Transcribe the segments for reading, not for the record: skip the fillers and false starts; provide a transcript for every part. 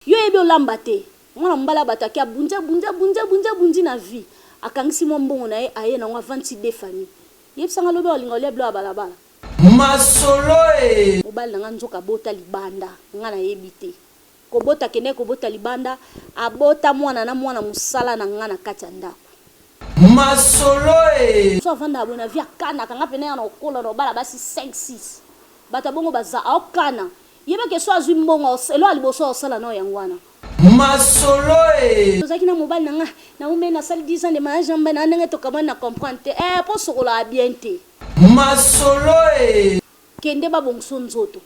Yo oyebi olamba te. Mwana mobali ya batu ake abundi abundi abundi abundi abundi na vie akangisi mwa mbongo na ye aye nango avandisi de famille. Yebisa nga lobi olinga olia biloko ya balabala? Masolo ee. Mobali na nga nzoka abota libanda nga nayebi te. Kobota akendaki kobota libanda abota mwana na mwana musala na nga na kati ya ndaku. Masolo ee. Soki avandaka boye na vie akanaka nga pena ya na kokola na kobala basi 5 6 batu ya bongo baza aokana Yeba ke soki azui mbongo eloko ya liboso akosala nao yango wana. Masolo ee. Tozalaki na mobali na nga na wumeli nasali 10 ans de mariage na mobali na nga ndenge tokabwani na comprendre te eh po osokolaka bien te. Masolo ee. Kende ba bongiso nzoto.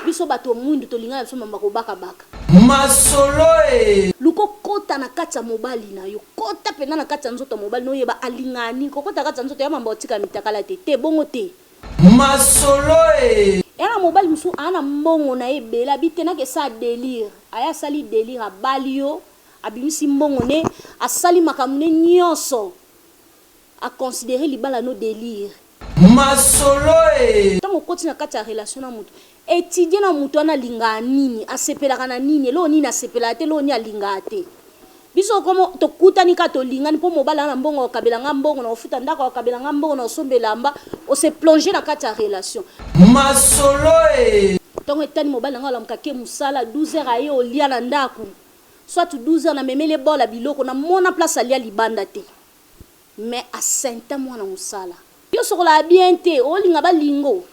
Biso batu ya mwindu tolinga na biso mambo ya kobaka baka. Masolo ee. Luka okota na kati ya mobali na yo. Kota penza na kati ya nzoto ya mobali na yo oyeba alingaka nini. Kokota na kati ya nzoto ya mambo ya kotika mitakala te. Te bongo te. Masolo ee. Eya na mobali mosusu aa na mbongo na ye ebele abi te nake sala delire aye asali delire abali yo abimisi mbongo ne asali makambo ne nionso a considere libala no delire. Masolo ee. Tango okoti na kati ya relation na mutu Etudier na mutu wana alingaka nini, asepelaka na nini, eloko nini asepelaka te, eloko nini alingaka te. Biso comme tokutani kaka tolingani po mobali aza na mbongo akokabela nga mbongo nakofuta ndaku, akokabela nga mbongo nakosomba elamba, o se plonger na kati ya relation. Masolo ee. Tongo etani mobali na nga alamuka ake musala 12 heures aye olia na ndaku soit 12 heures na memeli ye bol ya biloko na mona place alia libanda te. Mais a senta mwana musala. Yo sokolaka bien te olinga ba lingo.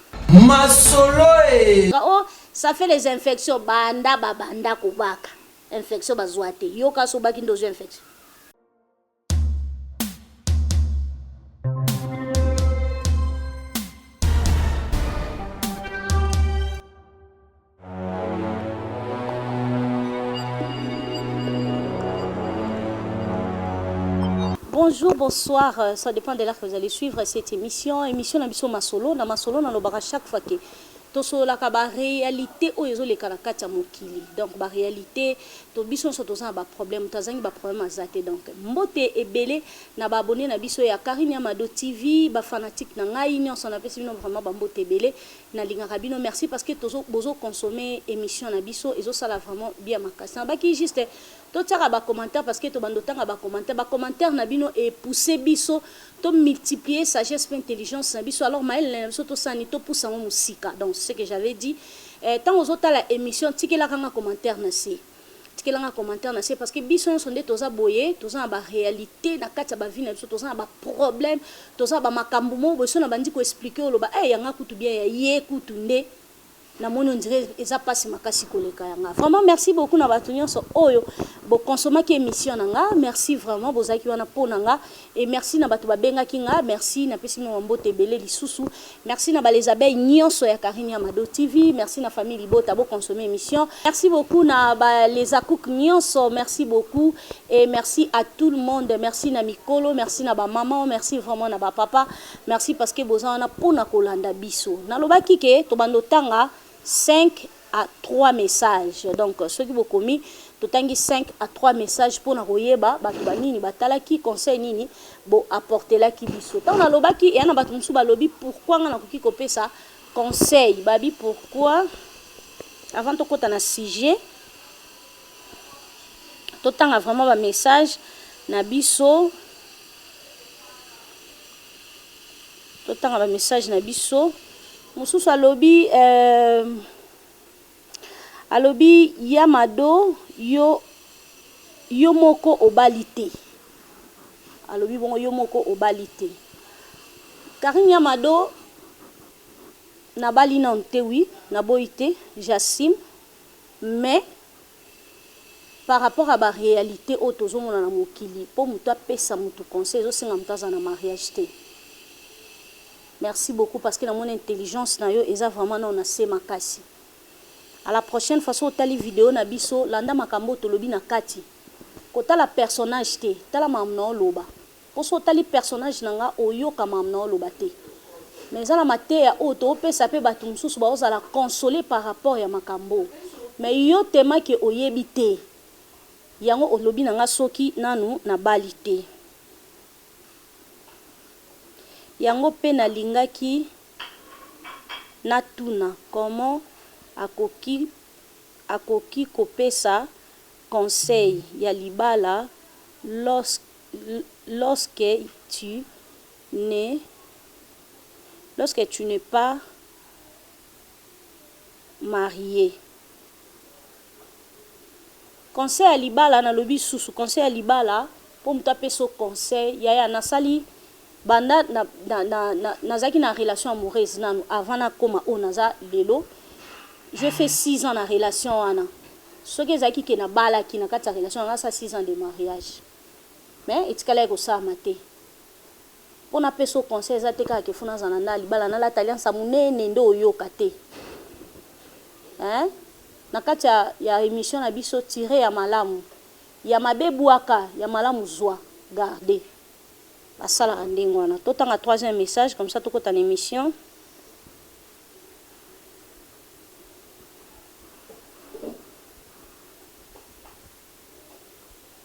Masolo ee. Oh ça fait les infections banda ba banda kobaka infection bazua te yo kasi obaki nde ozui infection. Bonjour, bonsoir, euh, ça dépend de l'heure que vous allez suivre cette émission. Émission na biso masolo, na masolo na lobaka chaque fois que tosololaka ba réalité oyo ezoleka na kati ya mokili. Donc ba réalité to biso nso toza na ba problème, tazangi ba problème aza te. Donc mbote ebele na ba abonné na biso ya Karine Amado TV, ba fanatique na ngai nyonso napesi bino vraiment ba mbote ebele. Nalingaka bino merci parce que tozo bozo consommer emission na biso ezo sala vraiment bien makasi nalobaki juste totiaka ba commentaire parce que tobanda otanga ba commentaire ba commentaire na bino e pousser biso to multiplier sagesse pe intelligence na biso alors mayele na biso tosala nini topusa yango musika donc ce que j'avais dit eh, tango ozotala emission tikelaka nga commentaire na se Tikela nga commentaire na se parce que biso nionso nde toza boye toza na ba realite na kati ya ba vie na biso toza na ba problème toza na ba makambu moko boye soki na bandi ko expliquer oloba eh ya nga kutu bien ya ye kutu nde na moni on dirait eza pasi makasi koleka ya nga vraiment merci beaucoup na batu nionso oyo bo consommaki emission na nga merci vraiment bozalaki wana po na nga Et merci na batu ba bengaki nga, merci na pesi bino ba mbote ebele lisusu. Merci na ba les abeilles nionso ya Carine ya Mado TV, merci na famille libota bo consommer emission. Merci beaucoup na ba les acook nionso, merci beaucoup et merci à tout le monde, merci na mikolo, merci na ba mamans, merci vraiment na ba papa, merci parce que boza wana pona kolanda biso. Nalobaki ke tobanda otanga 5 à 3 messages donc soki bokomi totangi 5 à 3 messages pona koyeba batu ba nini batalaki conseil nini bo apportelaki biso tango nalobaki eya na batu mosusu balobi pourquoi nga nakoki kopesa conseil babi pourquoi avant tokota na sujet totanga vraiment ba message na biso Totanga ba message na biso. Mususu alobi euh, alobi ya mado yo yo moko obali te. Alobi bongo yo moko obali te. Carine ya mado nabali nanu te oui, naboyi te, j'assume mais Par rapport ya ba realite oyo tozo mona na mokili po mutu apesa mutu conseil ezo senga mutu azala na mariage te. Merci beaucoup parce que na moni intelligence na yo eza vraiment nanu na se makasi. A la prochaine fois soki otali video na biso landa makambo oyo tolobi na kati. Kotala personnage te, tala makambo nao loba. Po soki otali personnage na nga oyoka makambo nao loba te. Mais eza na mateya oyo to pesa pe batu mususu bao zala console par rapport ya makambo oyo. Mais yo tema ke oyebi te yango olobi na nga soki nanu na bali te. Yango pe na lingaki na tuna comment akoki. akoki kopesa conseil ya libala lorsque tu n'es lorsque tu n'es pas marié? Conseil ya libala, nalobi susu, conseil ya libala, mpo moto apesa conseil, yaya, nasali banda nazalaki na relation amoureuse nanu avant nakóma oyo naza lelo. Je fais 6 ans na relation wana. Soki ezalaki ke nabalaki na kati ya relation nanga, sa 6 ans de mariage, mais etikalaki kosalama te. Mpo napesa conseil, eza te kaka ke faut nazala na libala, nalata alliance ya monene nde oyoka te, hein? Na kati ya émission na biso, tire ya malamu, ya mabe bwaka, ya malamu zwa, garde. Basalaka ndenge wana. Totanga troisième message, comme ça tokota na émission.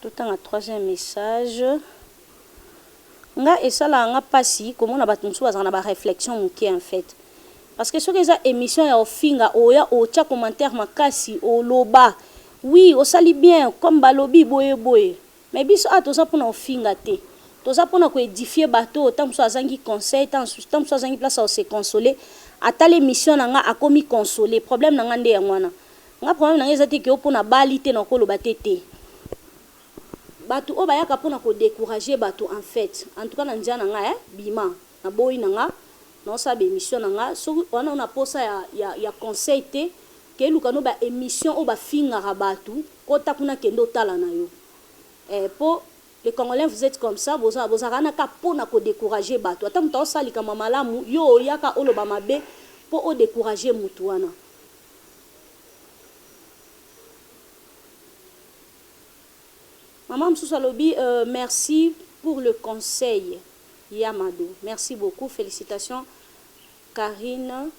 Totanga troisième message. Nga esalaka nga mpasi komona bato mosusu bazalaka na baréflexion moke en fait, parce que soki eza émission ya ofinga, oya otya commentaire makasi, oloba oui, osali bien, comme balobi boye boye. Mais biso awa toza mpona ofinga te, toza mpona koédifier bato oyo ntango mosusu azangi conseil, ntango mosusu azangi place ya se consoler. Atala émission na nga, akomi consolé. Problème na nga nde yango wana. Nga problème na nga eza te ke o mpona bali te, na koloba te te. Bato oyo bayaka mpona kodécourager bato en fait, en tout cas na nzela na nga, eh, bima naboyi na nga, naosala baémission na nga. Soki wana ona posa ya conseil te, keluka no baémission oyo bafingaka bato, kota kuna, kende otala na yo, eh, po les Congolais, vous êtes comme ça. Bozalaka na ka mpona kodécourager bato. Ata moto aosala likambo malamu, yo oyaka oloba mabe mpo odécourager motu wana. Mama mosusu alobi merci pour le conseil, Yamado, merci beaucoup, félicitations Karine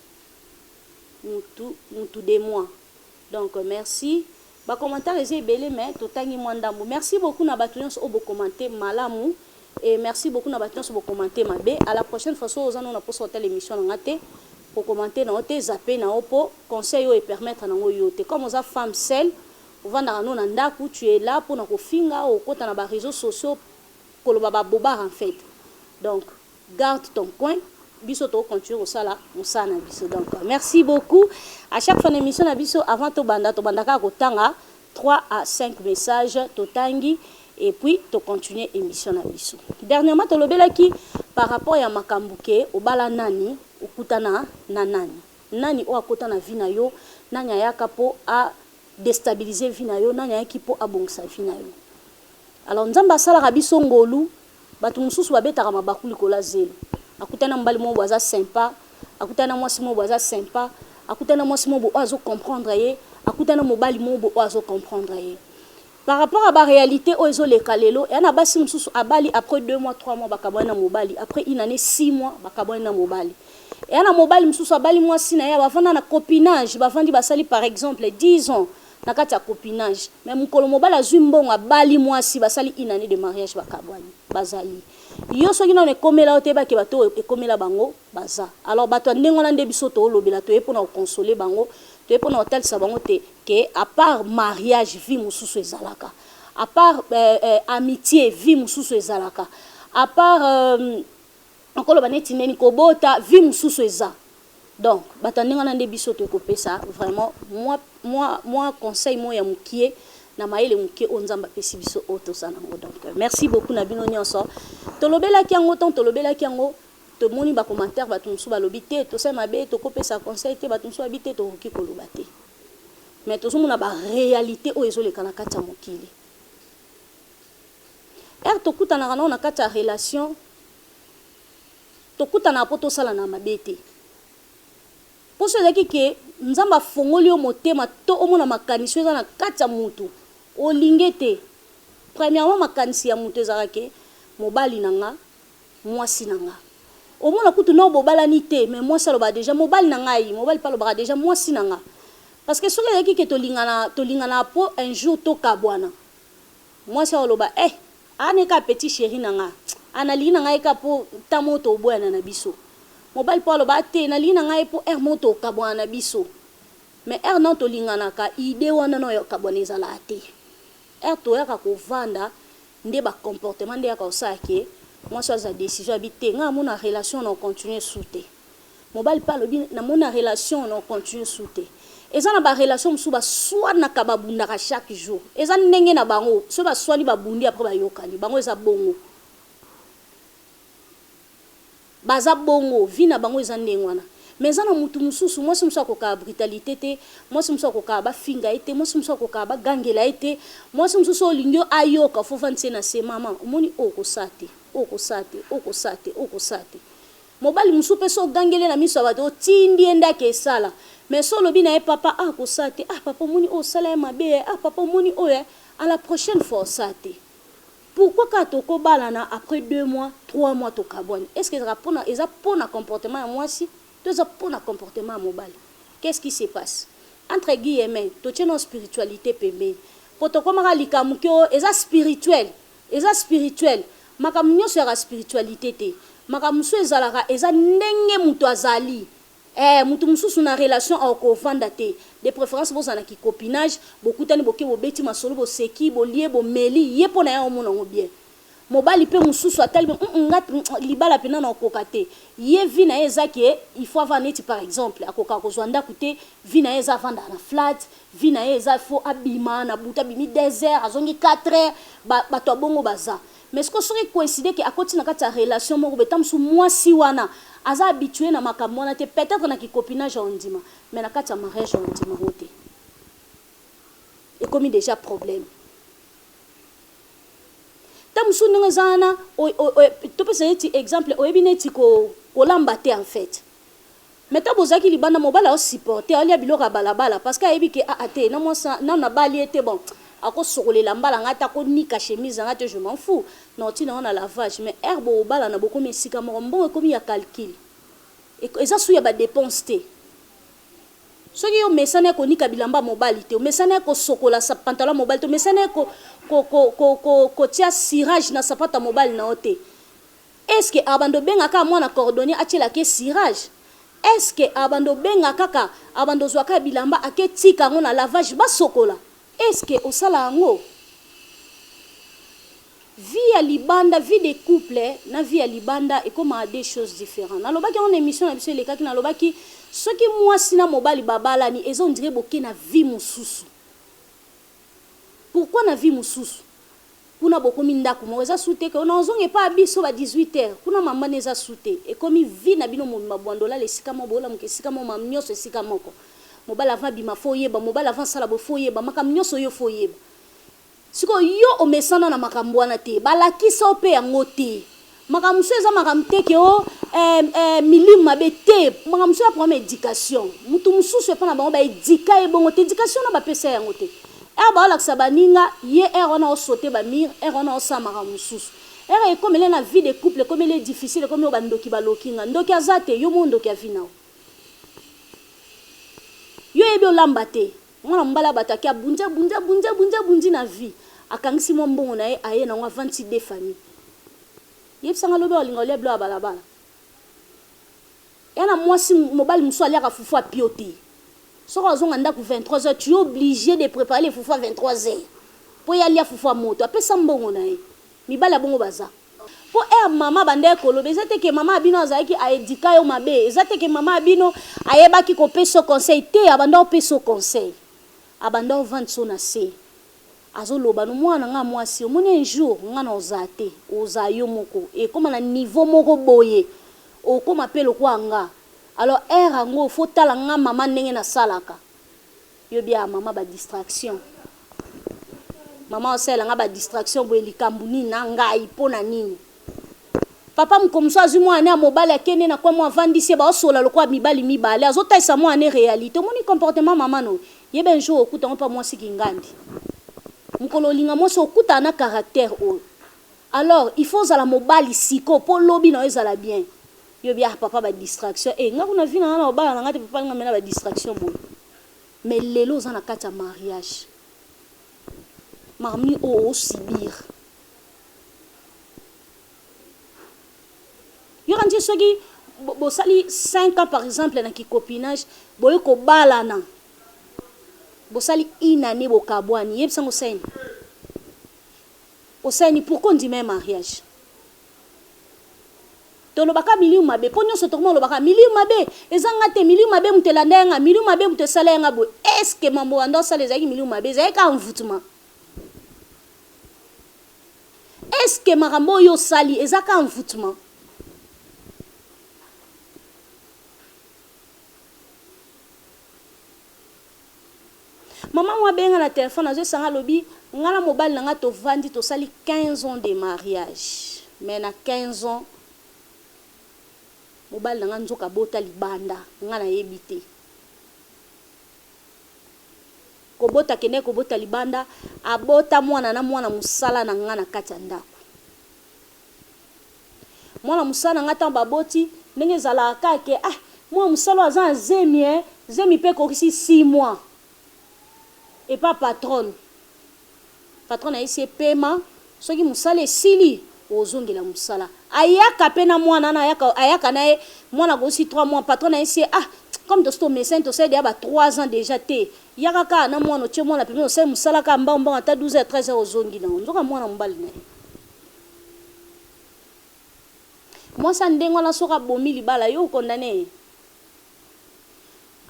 mutu, mutu de moi. Donc merci. Bacommentaire eza ebele, mais totangi mwa ndambo. Merci beaucoup na bato nyonso oyo bocommenter malamu et merci beaucoup na bato nyonso bocommenter mabe. À la prochaine fois. So oza nona mposa otala émission na nga te, kocommenter na yo te, zappe na yo, mpo conseil oyo epermettre nango yo te. Comme oza femme seule, ovandaka no na ndako, tu es là mpona kofinga, okota na baréseaux sociaux koloba babobar en fait. Donc garde ton coin, biso tocontinue kosala mosala na biso. Donc merci beaucoup. À chaque fois na émission na biso, avant tobanda, tobanda kaka kotanga 3 à 5 messages, totangi et puis tocontinue émission na biso. Dernièrement tolobelaki par rapport ya makambo ke obala nani, okutana na nani, nani oyo akota na vie na yo, nani ayaka mpo a déstabiliser vie na yo, nani ayaki mpo abongisa vie na yo. Alors Nzambe asalaka biso ngolu. Bato mosusu babetaka mabaku likolo ya zelo. Akutani na mobali moko boye aza sympa, akutani na mwasi moko boye aza sympa, akutani na mwasi moko boye oyo azocomprendre ye, akutani na mobali moko boye oyo azocomprendre ye. Par rapport à baréalité oyo ezoleka lelo, eya na basi mosusu abali, après 2 mois, 3 mois, bakabwani na mobali, après une année, 6 mois, bakabwani na mobali. Eya na mobali mosusu abali mwasi na ye, bavanda na copinage, bavandi, basali par exemple 10 ans na kati ya copinage, mais mokolo mobali azwi mbongo, abali mwasi, basali une année de mariage, bakabwani. Bazali yo soki nano ekomela yo te, bake bato oyo ekomela bango baza. Alors bato ya ndenge wana nde biso toolobela, toye mpona koconsoler bango, toye mpona kotalisa bango te ke à part mariage, vie mosusu ezalaka, à part amitié, vie mosusu ezalaka, à part okoloba neti neni kobota, vie mosusu eza. Donc bato ya ndenge wana nde biso tokopesa vraiment mwa conseil moko ya mokie na mayele moke oyo Nzambe apesi biso, oyo toza nango. Donc merci beaucoup na bino nyonso. Tolobelaki yango, ntango tolobelaki yango, tomoni bacommentaire. Bato mosusu balobi te, tosali mabe, tokopesa conseil te. Bato mosusu babi te, tokoki koloba te. Mais tozomona baréalité oyo ezoleka na kati ya mokili. Ere tokutanaka nao na kati ya relation, tokutanaka mpo tosala na mabe te. Mposo ezalaki ke Nzambe afongoli yo motema to omona makanisi oyo eza na kati ya mutu, olinge te. Premièrement, makanisi ya mutu ezalaka ke mobali na nga, mwasi na nga. Omona kutu nao bobalani te, mais mwasi alobaka déjà mobali na ngai, mobali mpe alobaka déjà mwasi na nga. Parce que soki ezalaki ke tolingana, tolingana mpo un jour tokabwana, mwasi aloba eh, ane ka petit chéri na nga, analingi na ngai ka mpo ntango moko toboyana na biso. Mobali mpo aloba te, nalingi na ngai mpo heure moko tokabwana na biso. Mais heure nao tolinganaka idee wana nao ya kokabwana ezalaka te. Heure toyaka kovanda nde ba comportement nde eyaka kosala ke mwasi azwa decision abi te nga namona relation nao continuer su te. Mobali pe alobi namona relation nao continuer su te. Eza na ba relation mosusu baswanaka babundaka chaque jour. Eza ndenge na bango soki baswani babundi après bayokani bango eza bongo. Baza bongo, vie na bango eza ndenge wana. Mais eza na mutu mususu, mwasi mususu akokaka brutalite te, mwasi mususu akokaka ba finga ye te, mwasi mususu akokaka ba gangela ye te, mwasi mususu soki olingi ayoka faut ovandisa ye na se, maman omoni oyo kosala te, oyo kosala te, oyo kosala te, oyo kosala te. Mobali mususu pe soki ogangeli ye na misu ya batu otindi ye nde ake sala. Mais soki olobi na ye papa ah kosala te, ah papa omoni oyo osala ye mabe eh, ah papa omoni oyo eh, à la prochaine fois osala te. Pourquoi kaka toko balana après deux mois, trois mois tokabwani? Est ce que ezalaka pona eza pona comportement ya mwasi to eza pona comportement ya mobali? Qu'est ce qui se passe? Entre guillemets totie nao spiritualite pembeni po tokomaka likambo ke oh eza spirituel, eza spirituel. Makambo nionso eyaka spiritualite te. Makambo mosusu ezalaka eza ndenge mutu azali. Eh mutu mususu na relation oko vanda te de preference bozala na ki copinage bokutani boke bobeti masolo boseki bolie bomeli ye pona ye aomona ngo bien mobali pe mususu atali hum nga libala pena na okoka te ye vie na ye eza ke il faut avanda neti par exemple akokaka kozua ndaku te vie na ye eza avandaka na flat vie na ye eza faut abima na butu abimi 2 heures azongi 4 heures ba batu ya bongo baza Mais sikoyo soki e coïncide que akoti na kati ya relation moko boye, tango mosusu mwasi wana aza habitue na makambo wana te, peut etre na ki copinage ako ndima, mais na kati ya mariage ako ndima yango te. Ekomi dejà problème. Tango mosusu ndenge eza wana, topesa neti exemple, oyebi neti kolamba te en fait. Mais tango bozalaki libanda mobali azo supporter aolia biloko ya balabala parce que ayebi ke ah te na mwasi nanu nabali ye te bon ako sokola elamba na nga te ako nika chemise na nga te je m'en fous nao tinda ngo na lavage mais heure bokobalana bokomi esika moko mbongo ekomi ya calcul eza su ya ba depenses te soki yo omesana ya konika bilamba ya mobali te omesana ya kosokola pantalon ya mobali te omesana ya ko ko ko ko kotia cirage na sapato ya mobali na yo te Est ce que abanda obenga kaka mwana cordonnier atielaka ye cirage? Est ce que abanda obenga kaka abanda ozua kaka bilamba ake tika yango na lavage basokola? Est ce que osala yango? Vie ya libanda, vie de couple na vie ya libanda ekomaka deux choses differents. Nalobaki yango na emission na biso elekaki, nalobaki soki mwasi na mobali babalani eza on dirait boke na vie mosusu. Pourquoi na vie mosusu? Kuna bokomi ndaku moko eza su te ke nazonga epa ya biso ba 18 heures kuna mambana eza su te ekomi vie na bino mobimba bwanda olala esika moko bolamuka esika moko makambo nionso esika moko mobali avant abima faut oyeba mobali avant asala boye faut oyeba makambo nionso yo faut oyeba sikoyo yo omesana na makambo wana te balakisa yo pe yango te Makambo mosusu eza makambo te ke oh eh, eh, milimu mabe te. Makambo mosusu ya problème education. Mutu mosusu epa na bango ba eduka ye bongo te. Education wana bapesa ye yango te. Heure baolakisa baninga, ye heure wana o sauter ba mur, heure wana osala makambo mosusu. Heure ekomeli ye na vie de couple, ekomeli ye difficile, ekomi oyo ba ndoki baloki nga. Ndoki aza te, yo moko ndoki ya vie na yo. Yo oyebi olamba te. Mwana mobali ya bato ake abundi, abundi, abundi, abundi, abundi na vie. Akangisi mwa mbongo na ye, aye na yango avandisi deux familles. Yebisa nga lobi olinga olia biloko ya balabala. Ya na mwasi mobali mosusu aliaka fufu ya pio te. Soki azonga ndaku 23 heures, tu es obligé de preparer le fufu à 23 heures. Po ye alia fufu ya moto, apesa mbongo na ye. Mibali ya bongo baza. Po heure mama abandaki koloba eza te ke mama ya bino azalaki a eduka yo mabe, eza te ke mama ya bino ayebaki kopesa yo conseil te, abanda kopesa yo conseil. Abanda kovandisa yo na se. Azo loba no mwana na nga mwasi omoni un jour nga na ozala te ozala yo moko ekoma na niveau moko boye okoma pe lokola nga alors heure yango faut otala nga maman ndenge na salaka yo bia maman ba distraction maman osalela nga ba distraction boye likambu nini na ngai pona nini Papa mukomusu azui mwana ne ya mobali akende na coin moko avandisi ye baosolola lokola mibali mibale azotalisa mwana ne realite omoni comportement maman no yeba un jour okuta ngo pa mwasi kingandi mukolo olinga mwasi okutana na caractère oyo alors il faut ozala mobali sikoyo po lobi na yo ezala bien yo bi ah papa ba distraction eh nga kuna vie na nga na obala na nga te papa alinga mena ba distraction boye mais lelo oza na kati ya mariage marmi oyo o subir Yoka nti soki bosali 5 ans par exemple na ki copinage boye kobalana. Bosali une annee bokabwani yebisa nga osali nini? Osali nini? Pourquoi ondima ye mariage? Tolobaka milimu mabe po nionso tokoma olobaka milimu mabe eza nga te milimu mabe mutu elanda ye nga milimu mabe mutu esala ye nga boye est ce que mambo obanda osala ezalaki milimu mabe ezalaki kaka envoutement? Est ce que makambo oyo osali eza kaka envoutement? Maman moko abengi nga na telephone azo yebisa nga alobi nga na mobali na nga tovandi tosali 15 ans de mariage mais na 15 ans mobali na nga nzoka abota libanda nga nayebi te kobota akendaki kobota libanda abota mwana na mwana musala na nga na kati ya ndaku. Mwana mosala na nga tango baboti ndenge ezalaka kaka ke ah mwana mosala oyo aza na zemi eh zemi pe ekokisi 6 mois epa patronne patronne ayebisi ye pema soki mosala esili ozongela mosala ayaka pe na mwana wana ayaka ayaka na ye mwana akokisi 3 mois patronne ayebisi ye ah comme tosi tomesani tosali deja ba 3 ans deja te yaka kaka na mwana otie mwana pembeni osali mosala kaka mbangu mbangu ata 12 heures 13 heures ozongi na yo nzoka mwana mobali na ye Mwasi ya ndenge wana soki abomi libala yo o condamne ye?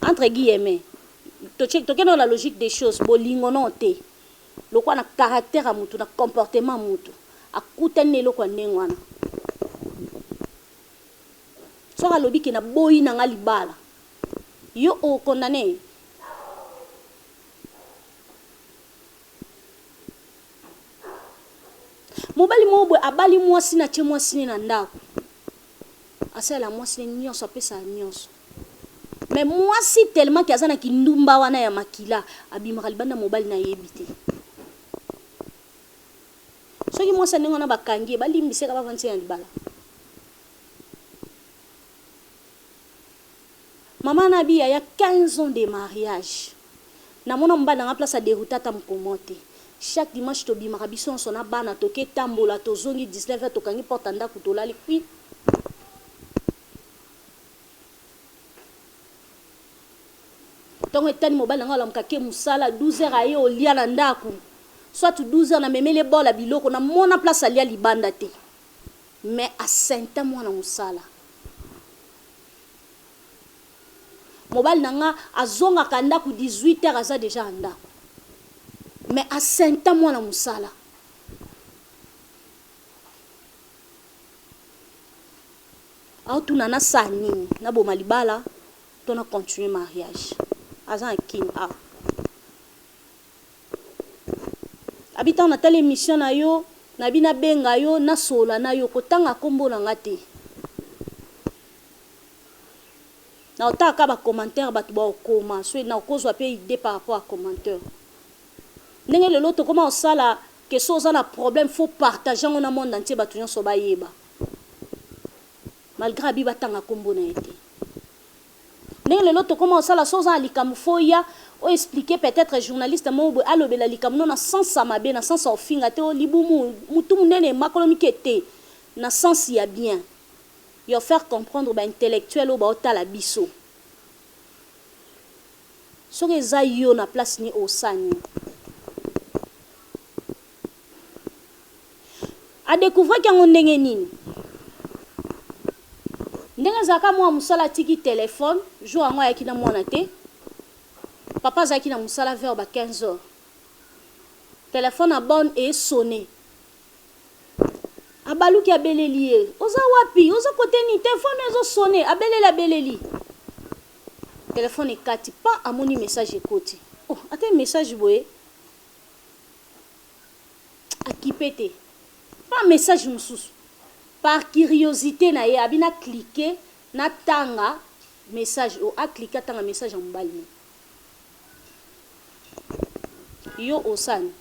Entre guillemets totie toke nao na logique des choses bolingo nao te lokola na caractère ya mutu na comportement ya mutu akutani na eloko ya ndenge wana soki alobi ke naboyi na nga libala yo o condamne ye? Mobali moko boye abali mwasi na atie mwasi ne na ndako asalela mwasi ne nionso apesaka nionso mais mwasi tellement ke aza na kindumba wana ya makila abimaka libanda mobali ne ayebi te soki mwasi ya ndenge wana bakangi ye balimbisa ye kaka bavandisa ye na libala. Maman na bi yaya 15 ans de mariage na mona mobali na nga place a derouta ata mokolo moko te chaque dimanche tobimaka biso nionso na bana toke tambola tozongi 19 heures tokangi porte ya ndaku tolali puis tongo etani mobali na nga alamuka ake musala 12 heures aye olia na ndaku soit 12 heures na memeli ye bol ya biloko na mona place alia libanda te mais a senta mwana musala. Mobali na nga azongaka ndaku 18 heures aza dejà na ndaku mais a senta mwana musala. Aotuna nasala nini naboma libala to na continuer mariage aza na kin awa. Abi tango natali emission na yo nabi nabenga yo nasolola na yo kotanga kombo na nga te. Nako tala kaka ba commentaire batu bako koma soki nako kozwa pe idee par rapport ya commentaire. Ndenge lelo tokoma kosala que soki oza na problème faut partager yango na monde entier batu nionso bayeba. Malgre abi batanga kombo na ye te. Ndenge lelo tokoma kosala soki oza na likambo faut oya o expliquer peut etre journaliste moko boye alobela likambo no na sens ya mabe na sens ya kofinga te oh libumu mutu munene makolo mike te na sens ya bien. Yo faire comprendre ba intellectuels oyo bao tala biso. Soki eza yo na place ni osala nini? A decouvraki yango ndenge nini? Ndenge ezalaka mwana musala atiki telephone, jour yango ayaki na mwana te. Papa azalaki na musala vers ba 15 heures. Telephone ya bonne e sonner. Abaluki abeleli ye, Oza wapi? Oza cote nini? Telephone nayo ezo sonner. Abeleli abeleli. Telephone ekati. Pa amoni message ekoti. Oh, ata message boye. Akipe te. Pa message mosusu. Par curiosite na ye, abi na cliquer, na tanga message oyo. A cliquer atanga message ya mobali naye. Yo osani?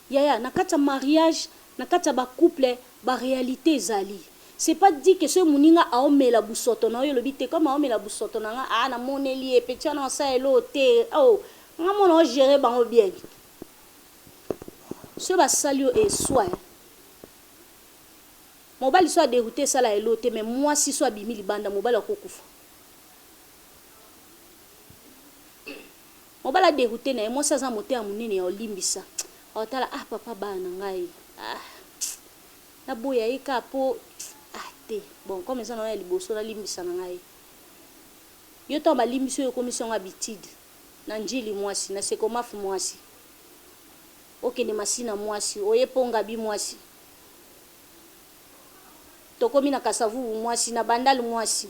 Yaya na kati ya mariage na kati ya ba couple ba realite ezali c'est pas dit que soki muninga aomela busoto na yo olobi te comme aomela busoto na nga ah na moneli ye petit wana asala eloko te oh nga mona o gerer bango bien soki basali yo esua eh. Mobali soki a deroute esala eloko te mais muasi soki abimi libanda mobali akokufa. Mobali a deroute na ye, mwasi aza na motema monene ya kolimbisa. Akotala ah papa bana na ngai ah naboya ye kaka po ah te bon comme eza na yo ya liboso nalimbisa na ngai. Yo tango balimbisi yo okomisi yango habitude. Na Ndjili mwasi, na Sekomaf mwasi, okende Masina mwasi, oye Pont Gaby mwasi, tokomi na Kasavubu mwasi, na Bandal mwasi,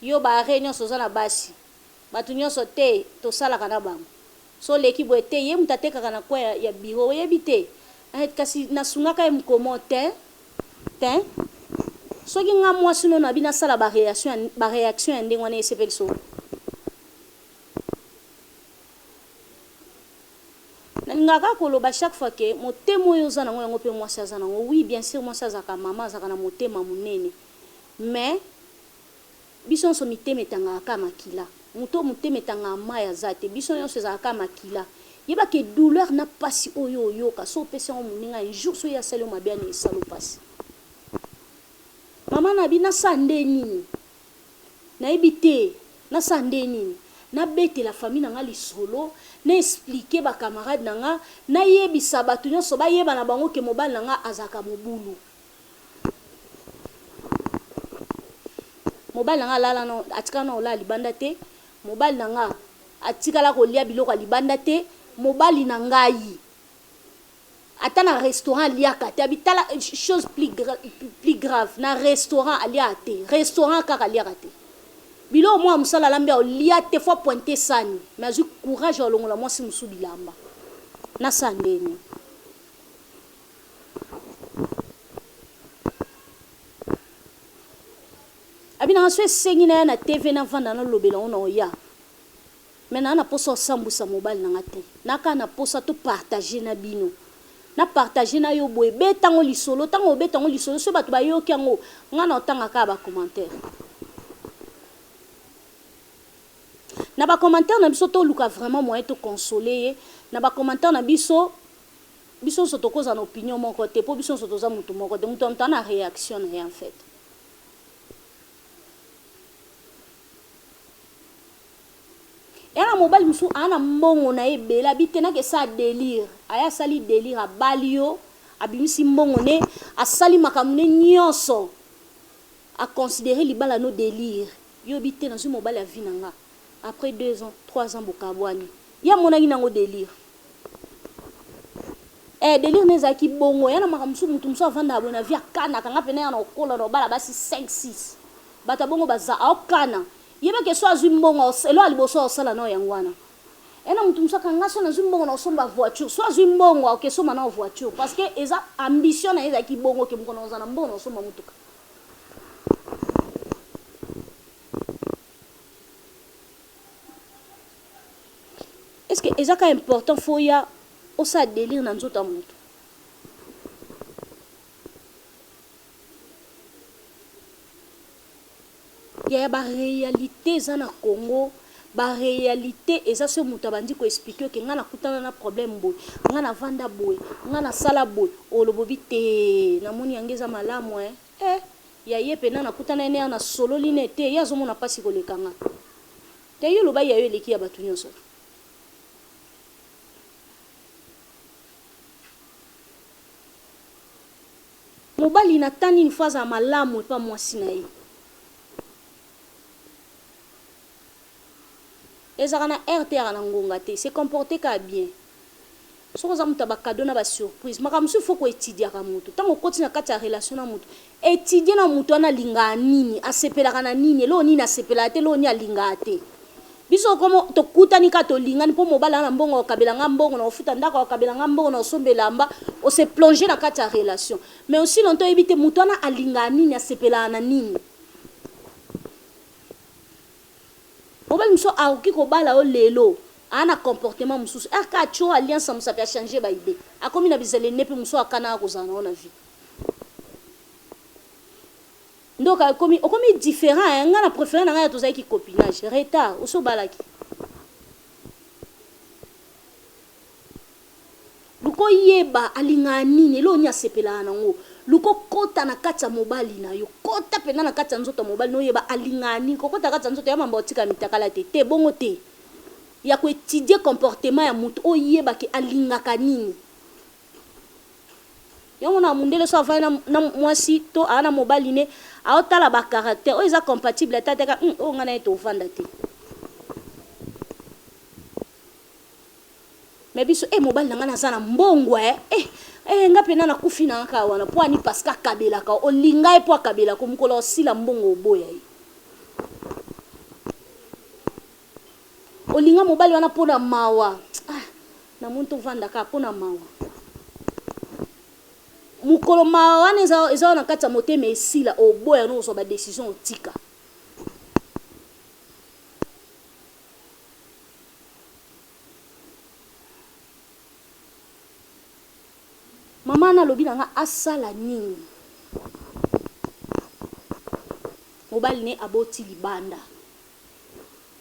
yo ba arret nionso oza na basi. Batu nionso te tosalaka na bango so oleki boye te ye mutu atekaka na coin ya bureau oyebi te eh kasi nasungaka ye mukomo tein tein soki nga muasi no nabi nasala ba reaction ba reaction ya ndenge wana esepelisa yo? Nalingaka kaka koloba chaque fois que motema oyo oza nango yango pe muasi aza nango oui bien sur muasi azalaka maman azalaka na motema munene mais Biso nionso mitema etangaka kaka makila. Moto oyo motema etangaka mayi aza te. Biso nionso ezalaka kaka makila. Yeba ke douleur na pasi oyo oyoka soki opesi yango moninga un jour soki ye asali yo mabe wana esala yo pasi. Maman na bi nasala nde nini? Nayebi te nasala nde nini? Nabetela famille na nga lisolo, na expliquer ba camarades na nga, nayebisa batu nionso bayeba na bango ke mobali na nga azalaka mobulu. Mobali na nga alala na atikala na kolala libanda te, mobali na nga atikala kolia biloko ya libanda te, mobali na ngai ata na restaurant aliaka te, abi tala chose plus plus grave na restaurant aliaka te, restaurant kaka aliaka te. Biloko mwana mosala alambi akolia te faut a pointer sani mais azui courage ya kolongola mwasi mosusu bilamba. Nasala ndenge nini? Abi nanga soki esengi naya na TV navanda nalobela yango nakoya mais naza na posa osambwisa mobali nanga te na kaka na posa to partager na bino na partager na yo boye beta yango lisolo tango obeta yango lisolo soki batu bayoki yango nga na otanga kaka ba commentaire na ba commentaire na biso toluka vraiment moyen to consoler ye na ba commentaire na biso Biso nionso tokozala na opinion moko te po biso nionso toza mutu moko te, mutu na mutu aza na reaction na ye en fait. Eya na mobali mosusu aza na mbongo na ye ebele abi te nake sala delire, aye asali delire abali yo, abimisi mbongo ne, asali makambo ne nionso, a considerer libala no delire, yo oyebi te nazui mobali ya vie na nga, après deux ans, trois ans bokabuani, ye amonaki nango delire. Eh delire na ezalaki bongo ya na makambo mosusu mutu mosusu avandaka boye na vie akanaka nga pena ya na kokola na obala basi 5 6 bato ya bongo baza aokana yeba ke so azwi mbongo eloko ya liboso aosala nao yango wana ya na mutu mosusu akanga so nazwi mbongo na osomba voiture so azwi mbongo akesomba nao voiture parce que eza ambition na ye ezalaki bongo ke mokolo nakozala na mbongo na osomba motuka. Est ce que eza ka important faut oya osala delire na nzoto ya mutu? Yaya ba realite eza na Congo ba realite eza soki mutu abandi ko explique yo ke nga nakutana na problème boye nga na vanda boye nga na sala boye oloba obi te na moni yango eza malamu hein eh ya ye pena nakutana ye na sololi ne te ye azomona pasi koleka nga. Te yo loba ya yo eleki ya batu nionso. Mobali na temps nini faut azala malamu epa mwasi na ye? Ezalaka na heure te eyaka na ngonga te, se comporter kaka bien. Soki oza mutu ya ba cadeau na ba surprise, makambo mosusu il faut ko etudiaka mutu. Tango okoti na kati ya relation na mutu, etudier na mutu wana alingaka nini, asepelaka na nini, eloko nini asepelaka te, eloko nini alingaka te. Biso okomo tokutani kaka tolingani po mobali aza na mbongo akokabela nga mbongo na kofuta ndako, akokabela nga mbongo na kosomba elamba, o se plonger na kati ya relation. Mais aussi longtemps oyebi te mutu wana alingaka nini, asepelaka na nini. Mobali mosusu akoki kobala yo lelo aza na comportement mosusu heure kaka atie yo alliance ya mosapi a changer ba idees akomi na bizaleli ne pe mosusu akanaka kozala na yo na vie nde okomi okomi different hein nga na prefere na nga ya tozalaki copinage retard osi obalaki Luka oyeba alingaka nini, eloko nini asepelaka na yango. Luka okota na kati ya mobali na yo. Kota mpenza na kati ya nzoto ya mobali na yo oyeba alingaka nini. Kokota na kati ya nzoto ya mamba otika mitakala te. Te, bongo te. Ya ko etudier comportement ya mutu oyeba ke alingaka nini. Yango na mundele so avandi na, na mwasi to aa na mobali ne aotala ba caractère oyo eza compatible ata te ka oyo nga na ye tovanda te. Mais biso eh mobali na nga naza na mbongo eh eh eh nga pena nakufi na nga kaka wana po ani parce que akabelaka olinga ye po akabelaka mokolo osila mbongo oboya ye. Olinga mobali wana pona mawa ah namoni tovanda kaka pona mawa mokolo mawa wana eza eza na kati ya motema esila oboya no ozwa ba decision otika. Mama wana alobi na nga asala nini? Mobali ne aboti libanda.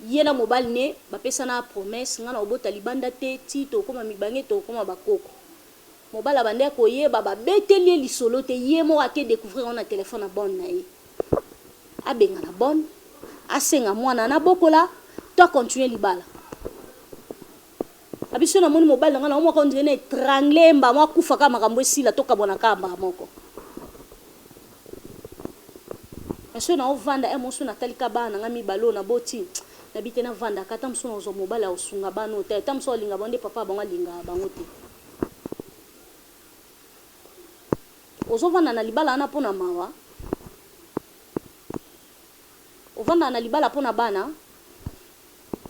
Ye na mobali ne bapesana promesse, nga nakobota libanda te ti tokokoma mibange, tokokoma ba koko. Mobali abandaki koyeba, babeteli ye lisolo te, ye moko ake decouvrir yango na telephone ya bonne na ye. Abengana bonne, asenga mwana wana abokola to a continuer libala. Abi soki namoni mobali na nga naomona kaka on dirait na etrangler ye mbala moko akufa kaka makambo esila tokabwana kaka mbala moko. Mais soki naovanda heure moko soki natali kaka bana na nga mibale oyo naboti nayebi te navanda kaka ata mosusu nakozwa mobali akosunga bana oyo te ata mosusu akolinga bango nde papa na bango alingaka bango te. Ozovanda na libala wana mpo na mawa? Ovandaka na libala mpo na bana?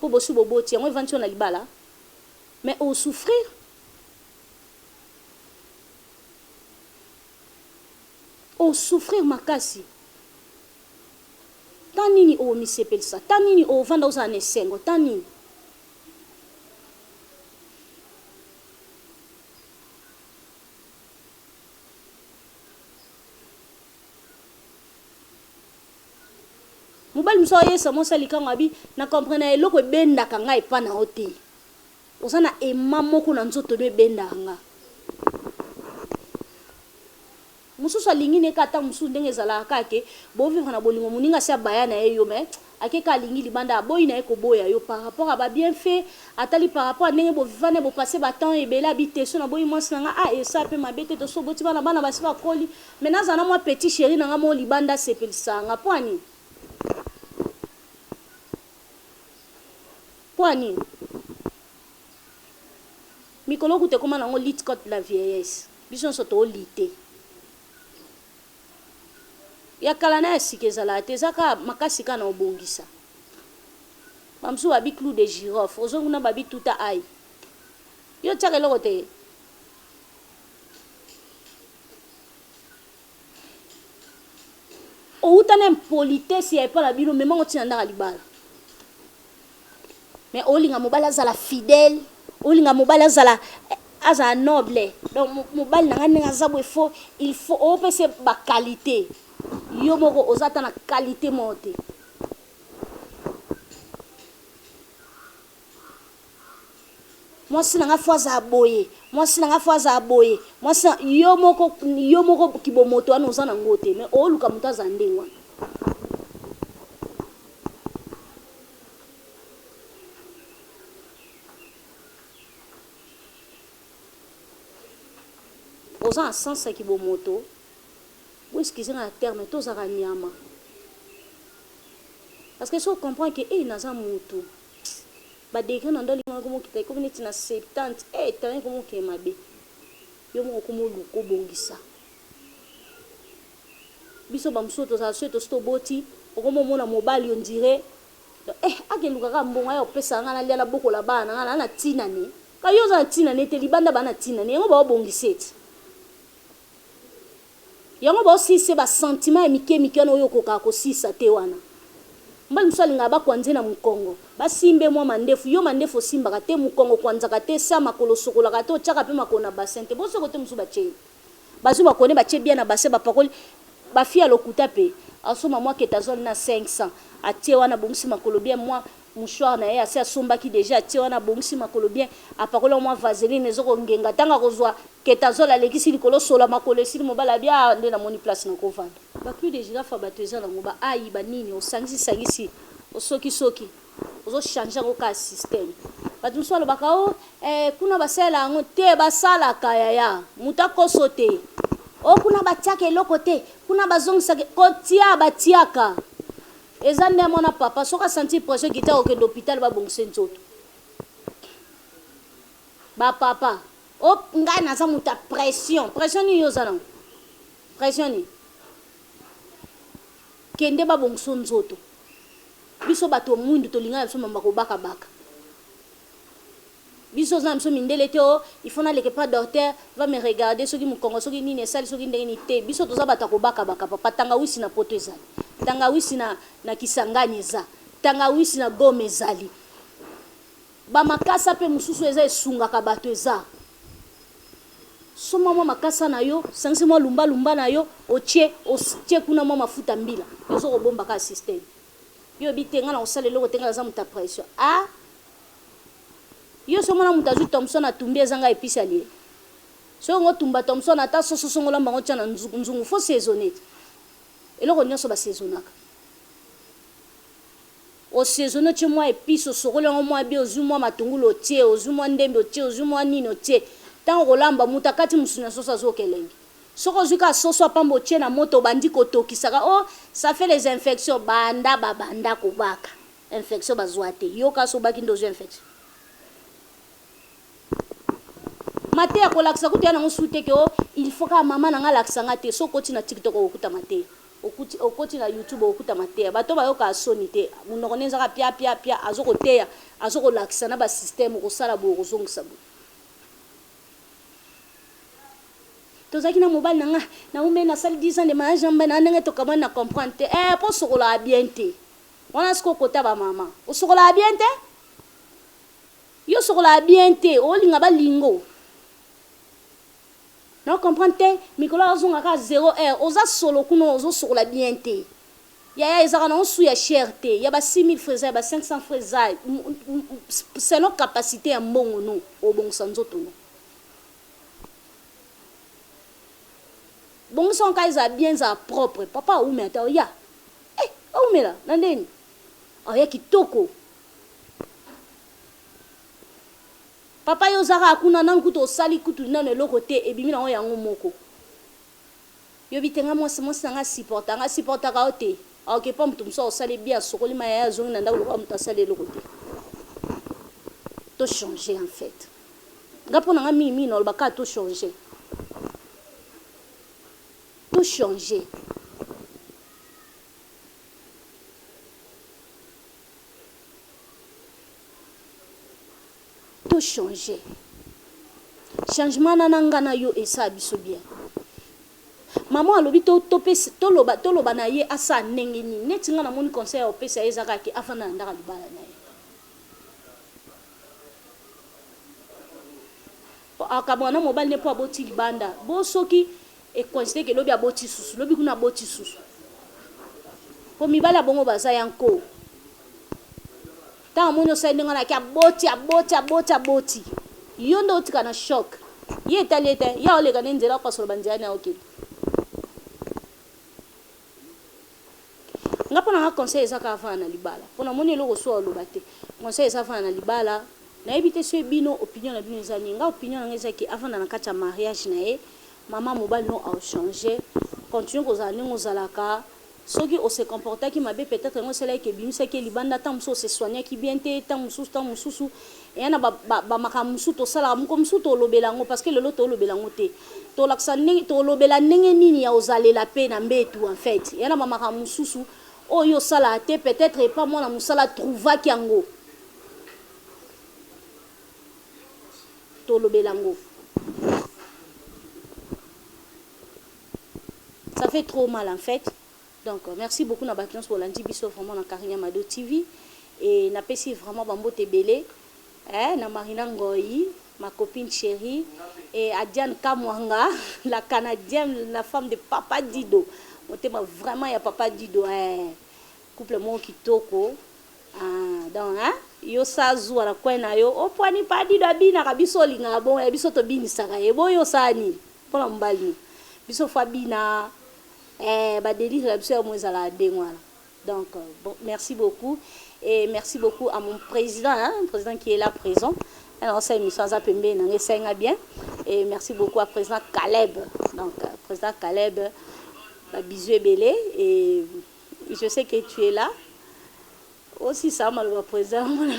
Po bosi boboti yango evandisi yo na libala mais o souffrir. O souffrir makasi. Temps nini o misepelisa? Temps nini o vanda ozala na esengo? Temps nini? Mobali mosusu ayesa mwasi ya likango abi na comprena eloko ebendaka nga epa na yo te. Oza na aimant moko na nzoto no ebendaka nga. Mosusu alingi ne kaka tango mosusu ndenge ezalaka kaka ke bo vivre na bolingo moninga asi abaya na ye yo mais ake kaka alingi libanda aboyi na ye koboya yo par rapport ya ba bienfait atali par rapport ya ndenge bo viva na ye bo passer ba temps ebele abi te soki naboyi mwasi na nga ah esala pe mabe te tosi toboti bana bana basi bakoli Mais nazala na mwa petit cheri na nga moko libanda asepelisaka nga pua nini? Pua nini? Mikolo kutu ekoma nango lutte contre la vieillesse biso nionso to lutter ya kala na ya sika ezalaka te eza kaka makasi kaka na kobongisa ba mosusu babi clou de girofle ozongi kuna babi tuta ail yo otiaka eloko te? Owuta na impolitesse ya epa na bino mema ngo ti na ndaka libala mais olinga mobali azala fidèle olinga mobali azala azala noble donc mobali na nga ndenge aza boye faut il faut opesa ba qualité yo moko oza ata na qualité moko te. Mwasi na nga faut azala boye, mwasi na nga faut azala boye, mwasi na yo moko yo moko kibomoto wana oza na ngo te mais oluka moto azala ndenge wana. Oza na sens ya kibomoto, bo excuser nga na terme, tozalaka nyama. Parce que soki o comprendre que eh naza mutu, Ba degre na ndoli ekomi kokita ekomi neti na 70 eh terrain ekomi kokende mabe yo moko okomi oluka obongisa biso ba mosusu tozala soki tosi toboti okomi omona mobali on dirait eh akeluka kaka mbongo aya kopesa nga nalia nabokola bana na nga na tina ne ka yo oza na tina ne te libanda ba na tina ne yango baobongisa ete Yango bao silisa ye ba sentiment ya mike mike wana oyo okokaka kosilisa te wana. Mobali mosusu alingaka ba kwanze na mukongo, ba simba ye mwa mandefu, yo mandefu osimbaka te, mukongo okwanzaka te, sa makolo osokolaka te, otiaka pe makolo na bassin te, bonso kote mosusu batie ye. Bazui makolo ne batie bien na bassin bapakoli, ba fille ya lokuta pe asomba mwa ketazole na 500 atie wana abongisi makolo bien mwa Mouchoir na ye asi asombaki dejà atie wana abongisi makolo bien apakoli yango mwa vaseline ezo ko ngenga tango akozua ketazole alekisi likolo solo ya makolo esili mobali abi ah nde namoni place nako vanda. Ba clous de girafe ya batu eza nango ba ayi ba nini osangisi sangisi osoki soki. Ozo changer yango kaka système. Batu mosusu balobaka oh eh kuna basalela yango te, basalaka yaya. Mutu akoso te. Oh kuna batiaka eloko te, kuna bazongisaka kotia batiaka. Eza nde mwana papa soki a sentir pression ekiti akokende hopital babongisa ye nzoto. Ba papa oh ngai naza mutu ya pression, pression nini yo oza nango? Pression nini? Kende babongisa yo nzoto. Biso batu ya mwindu tolinga na biso mambo ya kobaka baka. Biso oza na biso mindele te oh il faut naleka epa docteur va me regarder soki mukongo soki nini esali soki ndenge nini te biso toza batu ya kobaka baka papa tangawisi na poto ezali tangawisi na na kisangani eza tangawisi na goma ezali ba makasa pe mususu eza esungaka batu eza Somba mwa makasa na yo, sangisi mwa lumba lumba na yo, otie, otie kuna mwa mafuta mbila. Ozo kobomba kaka système. Yo oyebi te, nga nakosala eloko te, nga naza moto ya pression. Ah! Yo osi omona moto azwi thomson atumbi ezanga epice alie? Soki olingi otumba thomson ata soso songo olamba yango otia na nzungu, faut saisonner te. Eloko nionso ba saisonnaka. O saisonner otie mua epice osokoli yango mua bien ozui mua matungulu otie ozui mua ndembi otie ozui mua nini otie tango okolamba mutu akati musuni ya soso azoyoka elengi soki ozui kaka soso ya pamba otie na moto obandi kotokisa kaka oh ça fait les infections banda ba banda kobaka infection bazua te yo kaka soki obaki nde ozui infection mateya kolakisa kutu ya nango su te ke oh il faut kaka mama na nga alakisa nga te soki okoti na tiktok okokuta mateya. Okuti okoti na youtube okokuta mateya bato bayokaka soni te munoko ne ezaka pia pia pia azo koteya azo kolakisa na ba système okosala boye okozongisa boye tozalaki na mobali na nga na umeli nasali 10 ans de mariage na mobali na nga ndenge tokamwani na comprendre te eh po osokolaka bien te wana sikoyo kota ba mama osokolaka bien te yo osokolaka bien te olinga balingo Nao comprendre te mikolo azonga kaka zero heure oza solo kuna ozo sokola bien te yaya ezalaka nango sous ya cher te ya ba 6000 francs eza ya ba 500 francs eza selon capacite ya mbongo no obongisa nzoto no bongisa ngo kaka ezala bien ezala propre papa awumela te oya eh awumela na ndeni oya kitoko Papa yo oza kaka kuna nanu kutu osali kutu nanu eloko te ebimi nango yango moko yo oyebi te nga mwasi mwasi nanga a supporta nga a supportaka yo te aoke epa mutu mosusu osali bien asokoli mayi aye azongi na ndaku lokola mutu asali eloko te to changer en fait nga pona nga mingi mingi naloba kaka to changer to changer. To changer. Changement na na nga na yo esala biso bien. Maman alobi to topesa toloba toloba na ye asala ndenge nini? Neti nga namoni conseil ya kopesa ye eza kaka ke afanda na ndako ya libala na ye. Po akabwana na mobali ne po aboti libanda. Bo soki e coïncide ke lobi aboti susu, lobi kuna aboti susu. Po mibali ya bongo baza ya nko. Tango amoni osali ndenge wana ake aboti aboti aboti aboti. Yo nde otika na choc. Ye etali ye te. Ye aoleka nde nzela akopasola ba nzela naye okende. Nga pona nga conseil eza kaka avanda na libala. Po namoni eloko osusu oloba te. Conseil eza avanda na libala. Nayebi te soki bino opinion na bino eza nini. Nga opinion na nga eza ke avanda na kati ya mariage na ye. Maman mobali no ao changer. Continuer kozala ndenge ozalaka. Soki o se comportaki mabe peut etre yango esalaki ke ebimisaki ye libanda, tango mosusu o se soignaki bien te, tango mosusu, tango mosusu eya na ba ba makambo mosusu tosalaka, mokolo mosusu tolobela yango parce que lelo tolobela yango te. Tolakisa ndenge, tolobela ndenge nini ya ozalela pe na mbetu en fait. Eya na ba makambo mosusu oyo yo osalaka te peut etre epa mwana mosala a trouvaki yango. Tolobela yango. Ça fait trop mal en fait donc merci beaucoup na batu nionso bolandi biso vraiment na Carine ya Mado TV et na pesi vraiment ba mbote ebele eh na Marina Ngoyi ma copine cherie et à Diane Kamwanga la canadienne la femme de papa Dido motema vraiment ya papa Dido eh couple moko kitoko ah donc hein yo sa zuwa na coin na yo opwani pa Dido abinaka biso olingaka bongo ya biso tobinisaka ye bo yo osala nini Pona mobali no biso faut abina eh ba delire na biso ya mo ezalaka ndenge wana donc bon merci beaucoup. Et merci beaucoup à mon président, hein, président qui est là présent. Alors ça, émission aza pembeni na ngai, esenga bien. Et merci beaucoup à président Caleb. Donc président Caleb, ba bisous ebele, et je sais que tu es là aussi. Ça maloba, président mona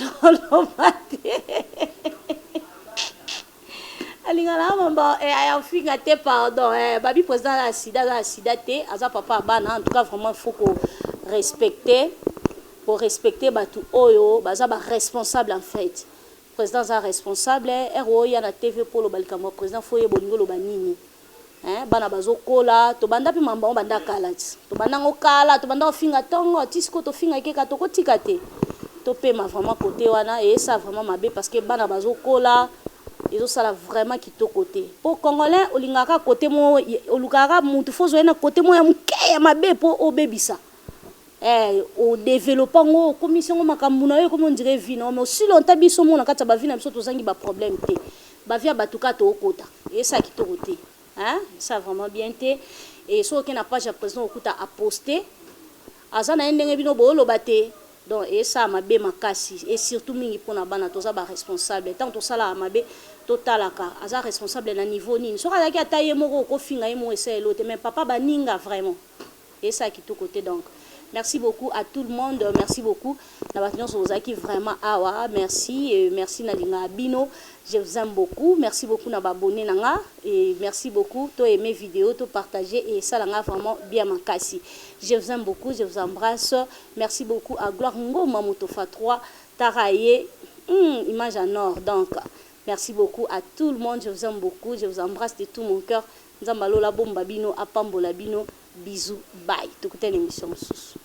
te, alingana mamba afinga te, pardon. Babi président aza sida, aza sida te, aza papa ya bana. En tout cas, vraiment, il faut ko respecter, korespecter bato oyo baza baresponsable. En fait, président aza responsable. Ere oya na TV mpo oloba likambo ya président, faut oyeba olingi oloba nini. Bana bazokola, tobanda mpe mambo yango banda kala ti tobanda yango kala, tobanda kofinga ntongo ti sikoyo tofinga keka, tokotika te. Topema vraiment côté wana, eyesa vraiment mabe parce que bana bazokola, ezosala vraiment kitoko te. Mpo Congolais olingaka côté mo, olukaka mutu, faut ozwa ye na côté mo ya moke ya mabe mpo obebisa, odévelopper yango, okomisi yango makambo na yo, ekomi on dirait vie na yo. Mais aussi longtemps biso mona kati ya bavie na biso, tozangi baproblème te. Bavie ya bato kaka tookota, eyesala kitoko te, hein? Esa vraiment bien te. E soki oke na page ya président, okuta aposte aza na ye ndenge bino booloba te. Donc esala mabe makasi, et surtout mingi mpona bana. Toza baresponsable. Ntango tosalaka mabe, totalaka aza responsable na niveau nini. Soki azalaki ata ye moko, okofinga ye moko, esalelo te. Mais papa baninga, vraiment esala kitoko te. Donc merci beaucoup à tout le monde, merci beaucoup na bato nyonso bozalaki vraiment awa. Merci et merci, nalingaka bino, je vous aime beaucoup. Merci beaucoup na baabonnés na nga et merci beaucoup. To aimer vidéo, to partager et esalanga vraiment bien makasi. Je vous aime beaucoup, je vous embrasse. Merci beaucoup à Gloire Ngoma Motofa 3 Taraye, image en or. Donc merci beaucoup à tout le monde, je vous aime beaucoup, je vous embrasse de tout mon cœur. Nzambe alola bomba bino, apambola bino. Bisous, bye, tokutana émission mosusu.